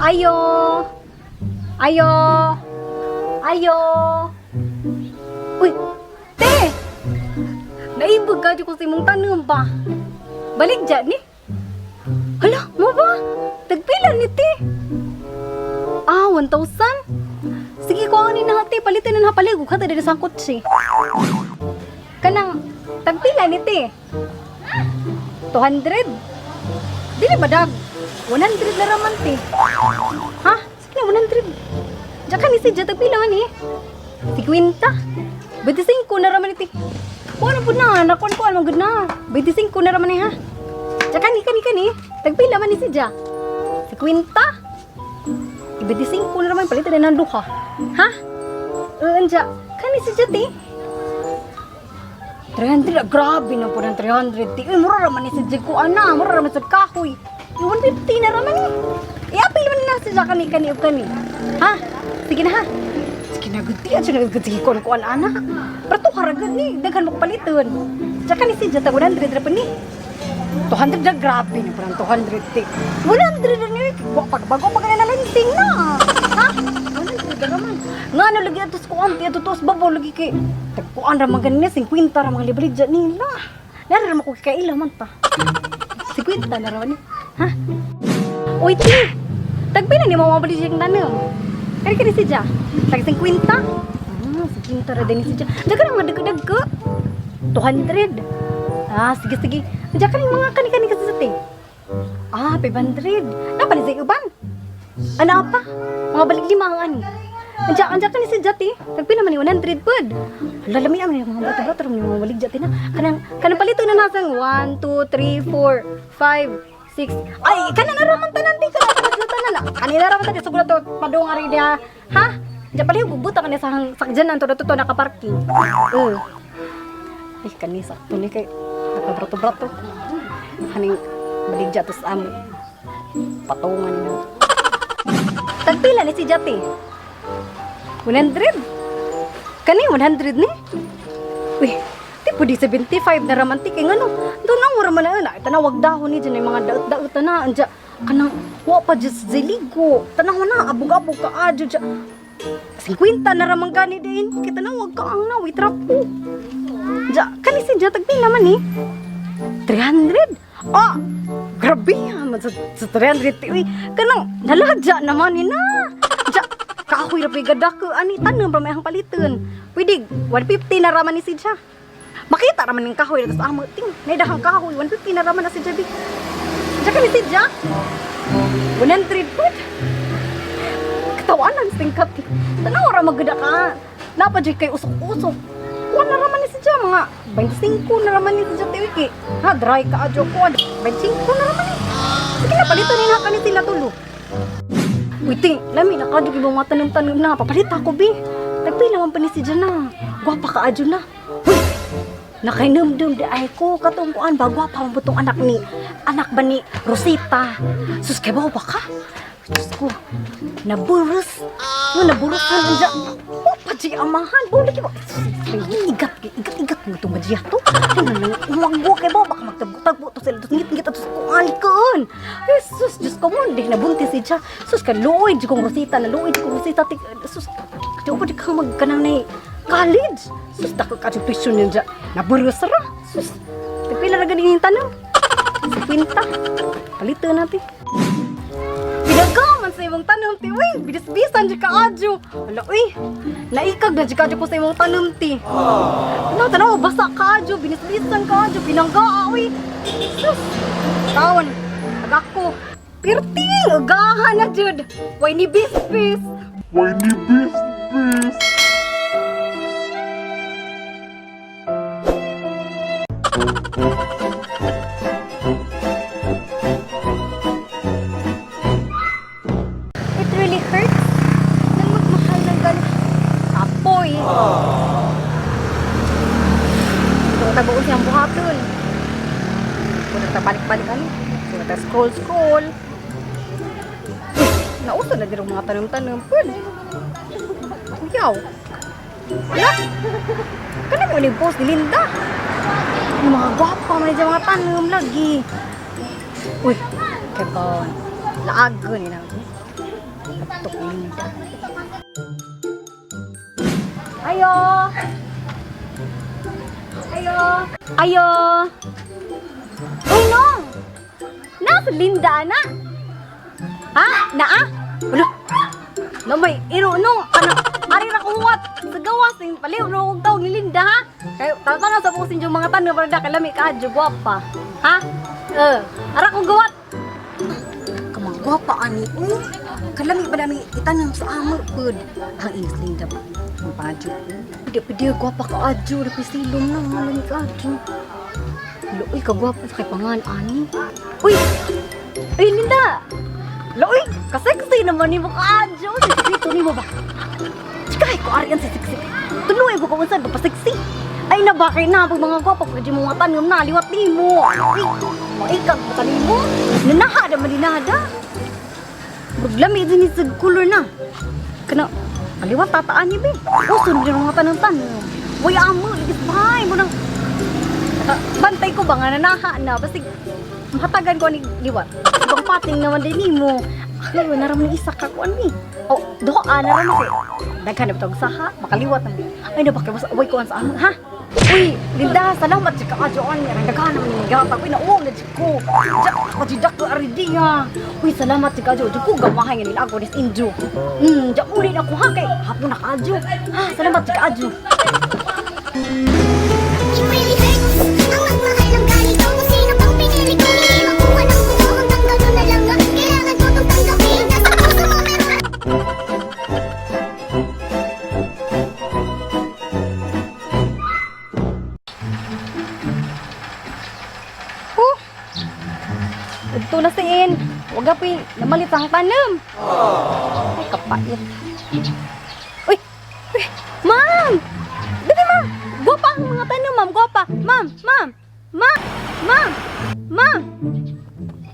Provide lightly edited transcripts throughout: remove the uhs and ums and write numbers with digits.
Ayo. Ayo. Ayo. Uy, te. Naibog ka ko sa imong tanom ba? Balik dyan ni. Hala, mo ba? Tagpila ni te. Ah, 1,000? Sige, kuha ni na te. Palitan na na palig. Ug kata diri sa kotse. Kanang, tagpila ni te. 200? Dili ba dag? 100 na raman te. Ha? Sige na, 100. Diyan ka ni si Diyan, tagpila man eh. 50. 25 na raman iti. Kuha na po na, nakuha ko, anong good na. 25 na raman eh ha. Diyan kani, kani, kani. Tagpila man ni si Diyan. 50. 25 na raman, palitan na ng duha. Ha? Anja. Kani si Diyan te. 300, ah, grabe na po ng 300. Ti. Uy, mura raman ni si Diyan ko, ana. Mura raman sa kahoy. Yung 150 na raman eh. Iapil man na si Diyan kani, kani, ug kani. Ha? Sige na ha. Sige na, gud ti. Sige na, gud. Sige, kuan, kuan, ana. Pero to karagad ni. Daghan mo ko paliton. Diyan kani si Diyan, tag 100 ra pa ni. 200 na, grabe na po ng 200 ti. 100 na ni. Wa pag bago pa na landing na. Ha? 100 na raman. Nga na lagi atos kuan ti ato tos babaw lagi kay tagkuan ra man ganin 50 ra mga libre dyan nila. Nara ra man ko kaila man ta. 50 na raman ni. Ha? Uy ti. Tagpila ni mo mabali siyang tanom. Kani kani si Ja. Tag 50. Ah, 50 ra din si Ja. Daga ra mga dagko-dagko. 200. Ah, sige sige. Diyan ka mga kani-kani kasi sa ting. Ah, 500. Napa ni sa uban? Ano pa? Mga balik lima ang ani. Andiyan, andiyan ka ni si Jati. Tagpila man ni 100 pud. Hala, lami ang mga bato-bato mga balik Jati na. Kanang kanang palito na nasang 1 2 3 4 5 6. Ay, kana na raman tanan ti kana tanan tanan. Kanila raman tanan sugod to padung ari dia. Ha? Diyan pala yung buta kani sa sakjanan to to nakaparking. Ay, kani sakto ni kay nakabrato-brato. Haning baligya to sa amo. Patungan na. Tagpila ni si Jati? 100. Kani 100 ni? Uy, ti pudi 75 na raman ti kay ngano. Doon ang mura man na tanawag dahon ni dyan ay mga daot-daot na anja kanang wa pa jud sa zeligo. Tanaw na abog-abog ka adyo dyan. 50 na raman gani din. Kita na wag ka ang na, wait trapo. Ja, kani si Ja tagpila man ni? 300. Ah, grabe ah, man sa 300 ti. Uy, kanang naladya naman ni na. Ja, kahoy ra pa'y gadako ani tanom ra may ang paliton. Pwede 150 na raman ni si Ja. Makita raman ning kahoy sa amo ting. Naidahang kahoy 150 na raman na si Ja bi. Ja kani si Ja. 100 pud. Katawanan singkat. Tanaw ra magada ka. Napa jud kay usok-usok. Kuan na raman ni si Ja mga 25 na raman ni si Ja tiwiki. Ha, dry ka adyo kuan. 25 na raman ni. Sige na palito ni na kani sila tulo. Uy, ting, lami na kadyo ibang mga tanom-tanom na. Papalit ako, bi. Tagpila man pa ni si Ja na. Gwapa ka adyo na. Uy, nakainumdum di ay ko katong kuan ba gwapa man butong anak ni anak ba ni Rosita. Sus kay ba ka? Diyos ko, naburos. No, naburos na nandiyan. Oh, pa amahan. Bo, lagi ba? Igat, igat, igat mo itong madya to. Ano na, umagbo kay ba? Baka magtagbo-tagbo to sila. Ngit, ngit, atos kuan kun. Jesus, Diyos ko mo, hindi nabuntis siya. Sus, ka luoy, di kong Rosita, na luoy, di kong Rosita. Sus, di ko pa di ka magkanang na college. Sus, dako ka tuition niya dyan. Naburos ra. Sus, tagpila na ganin yung tanong. 50. Palito natin. Pinagaman sa imong tanom ti. Uy, bilis-bisan di ka adyo. Ala, uy. Naikag na di ka adyo ko sa imong tanom ti. Ano, tanaw, basa ka adyo, binis-bisan ka adyo, pinanggaa, uy. Sus. Taon, agako. Pirting, agahan na jud. Way ni bis-bis. Way ni bis-bis. It really hurts nang magmahal ng gano'n. Apoy. Ito tabuon siyang buhaton. Kung balik-balik ano. Kung ta scroll-scroll. Uy, nauso na din ang mga tanom-tanom. Pwede. Kuyaw. Wala. Kana mo ni post ni Linda. Yung mga gwapa man dyan mga tanom lagi. Uy, kebon. Laago ni na. Tok Linda. Ayo. Ayo. Ayo. Uy, no. Nasa Linda na. Ha? Naa? Ulo. No, may iro no. Ano? Ari ra kuwat sa gawas ning paliw ro og tawag ni Linda ha. Kay tama sa pusin yung mga tanom para kalami ka adyo gwapa. Ha? Eh, ara kong gawat. Kamang gwapa ani. Oh. Kalami ba nami itanong sa amo pud. Ang inis Linda ba? Ang padyo. Pwede pwede gwapa ka adyo, rapi silong na malami ka adyo. Uy, kagwapo sa kay pangan ani. Uy! Uy, Linda! Loy, kasexy naman ni mo kaadyo. Si Sikrito ni mo ba? Chikay ko ari ang si Siksi. Tuloy ko kung saan ba pasexy. Ay na ba kay na pag mga gwapo pag di mo nga tanom na liwat ni mo. Uy, maikag pa ni mo. Nanaha na malinada. Maglami din ni sa color na. Kana kaliwat tataan ni be. Uso na din mga tanong tanong. Way amo, ligis bahay mo nang bantay ko ba nga nanaha na basig mahatagan ko ni liwat. Ibang pating naman din nimo. Ako naram ni isa ka kuan ni. Oh, doa naram ako. Daghan na bitog saha, makaliwat na. Ay na bakit basta away kuan sa amo ha? Uy, Linda, salamat jud ka adyoan nga daghan naman ni gatag. Uy, nauwaw na jud ko. Ja, ako jud ko ari diya. Uy, salamat jud ka adyo. Jud ko gamahay nga nila ako nis injo. Ja uli na ko ha kay hapon na ka adyo. Ha, salamat jud ka adyo. It really hurts ang magmahal ng ganito. Kung sino pang pinili ko, hindi makuha ng buo. Hanggang gano'n na lang nga, kailangan ko tong tanggapin. Nasa puso mo pero Huh? Udto na siin. Huwag apoy namalit ang tanom. Ay, kapait. Uy! Uy! Ma'am! Dali, ma'am! Gwapa ang mga tanom, ma'am. Gwapa. Ma'am! Ma'am! Ma'am! Ma'am! Ma'am!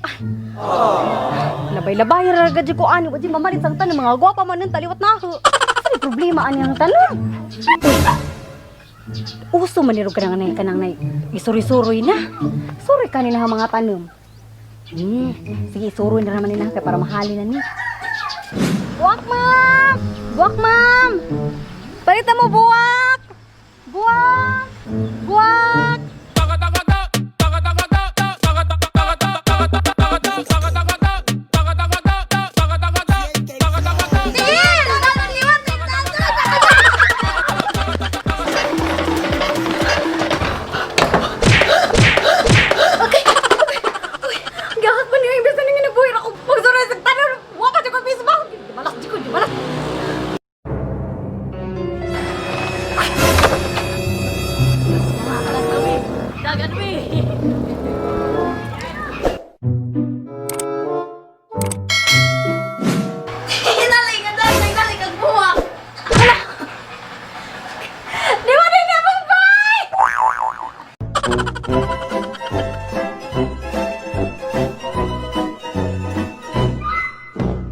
Ay. Labay-labay ra gad ko ani wajin mamalit ang tanom mga gwapa man nun taliwat na ako. Sa may problema ani ang tanom? Uy. Uso man niro kanang nay kanang nay. Isuri-suroy na. Suroy kanina ang mga tanom. Sige, isuroy na naman nila kay para mahalin na ni. Buwak, ma'am! Buwak, ma'am! Palita mo, buwak! Buwak! Buwak! Gahak pa niya, imbes na nga nabuhay ako. Magsuroy sa tanom. Buwak ka, di ko mismo. Di malas, di ko, di malas.